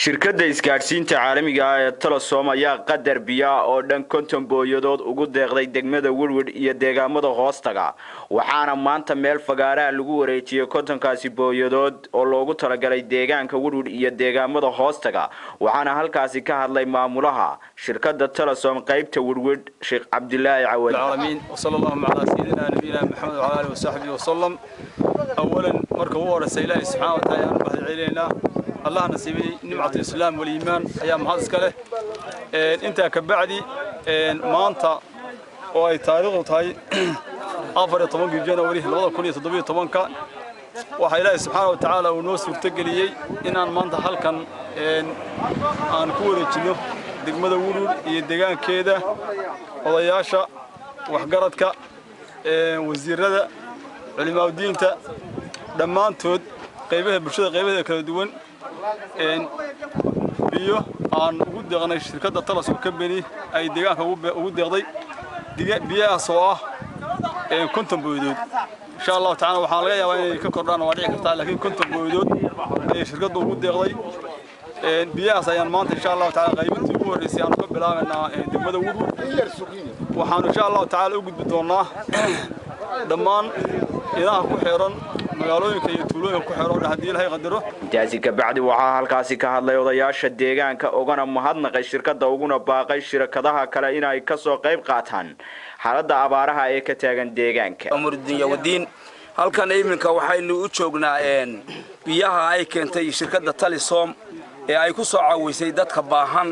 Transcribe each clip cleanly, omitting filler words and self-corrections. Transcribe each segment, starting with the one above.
Shirkadda isgaadhsiinta caalamiga ah ee Telesom ayaa qadar biyaa oo dhan 50 booyadood ugu deeqday degmada Werwer iyo deegaamada hoostaga, waxaana maanta meel fagaaraha lagu wareejiyey 50-kaasi booyadood oo loogu talagalay deegaanka Werwer iyo deegaamada hoostaga. Waxaana halkaasi ka hadlay maamulaha shirkadda Telesom qaybta Werwer, Sheekh Cabdilaahi Cawad. العالمين، وصلى اللهم على سيدنا نبينا محمد وعلى اله وصحبه وسلم. اولا، marka ugu horeysa Ilaahay subxaana wa tacaala ayaan mahad celinaynaa. Allah nasiibay nimcat alislaam waliimaan ayaa mahad iska leh. Intaa ka bacdi, maanta oo ay taariikhdu tahay 14-kii January 2017-ka, waxaa Ilaahay subxaana wa tacaala uu noo suurtogeliyey inaan maanta halkan aan ku wareejino degmada Wurwur iyo deegaankeeda, odayaasha waxgaradka, wasiirada, culimaaudiinta, dhammaantood qaybaha bulshada qaybaheeda kala duwan, biyo aan ugu deeqnay shirkadda Telesom Company ay deegaanka ugu deeqday, biyahaas oo ah 50 booyadood. Insha Allahu tacala waxaa laga yaabaa inay ka kordhaan, waa dhici kartaa, laakiin 50 booyadood ayay shirkadda ugu deeqday. Biyahaas ayaan maanta insha Allahu tacala qaybintii ugu horreysay aanu ka bilaabaynaa degmada Wurwur. Waxaanu insha Allahu tacala u gudbi doonnaa dhammaan ilaha ku xeeran, magaalooyinka iyo tuulooyinka ku xeeran haddii Ilaahay qadaro. Intaasi kabacdi waxaa halkaasi ka hadlay odayaasha deegaanka, ugana mahadnaqay shirkadda, uguna baaqay shirkadaha kale inay kasoo qayb qaataan xaaladda abaaraha ee ka taagan deegaanka. Umurudiin wadiin, halkan iminka waxaynu u joognaa biyaha ay keentay shirkadda Telesom ee ay ku soo caawisay dadka baahan,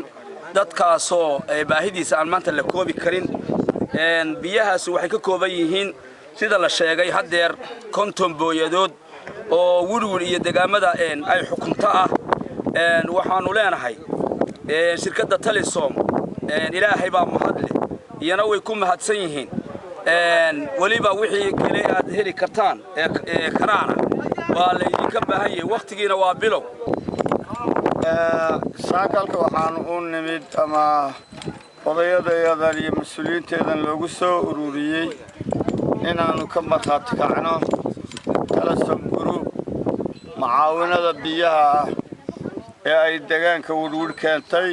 dadkaasoo baahidiisa aan maanta la koobi karin. Biyahaasi waxay ka kooban yihiin, sida la sheegay haddeer, 50 booyadood oo Werwer iyo degaamada ay xukunto ah. Waxaanu leenahay shirkadda Telesom, Ilaahay baa mahad leh, iyana way ku mahadsan yihiin. Weliba wixii kale aad heli kartaan ee karaana waa laydinka baahan yahay, wakhtigiina waa bilow. Saakalka waxaan u nimid ama odayadayadan iyo mas-uuliyiinteedan loogu soo ururiyey inaannu ka markhaati kacno Telesom Group macaawinada biyaha ah ee ay degaanka Werwer keentay.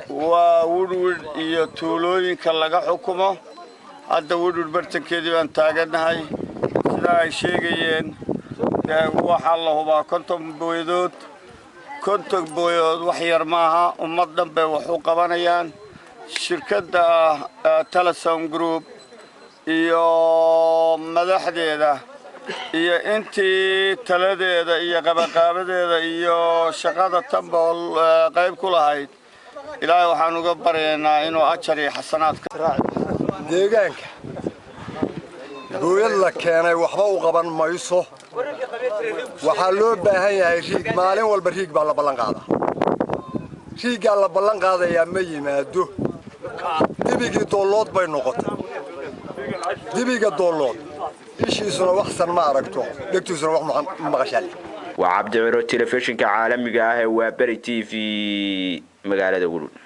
Waa Werwer iyo tuulooyinka laga xukumo. Hadda Werwer bartankeedii baan taagannahay. Sidaa ay sheegayeen, waxaa la hubaa 50 booyadood. 50 booyadood wax yar maaha, ummad dhan bay wax u qabanayaan. Shirkadda Telesom Group iyo madaxdeeda iyo intii taladeeda iyo qabaqaabadeeda iyo shaqada tanbool qayb ku lahayd, Ilaahay waxaan uga baryaynaa inuu ajar iyo xasanaad. Deegaanka booyad la keenay waxba u qaban mayso. Waxaa loo baahan yahay riig. Maalin walba riig baa la ballan qaadaa, riiggaa la ballan qaadayaa ma yimaado. Dibigii doollood bay noqotay. Dibiga doollood ishiisuna waxsan ma aragto, dhegtiisuna wax ma maqashaale. Waa Cabdi Ciro, telefishinka caalamiga ah ee Waaberi TV, magaalada Werwer.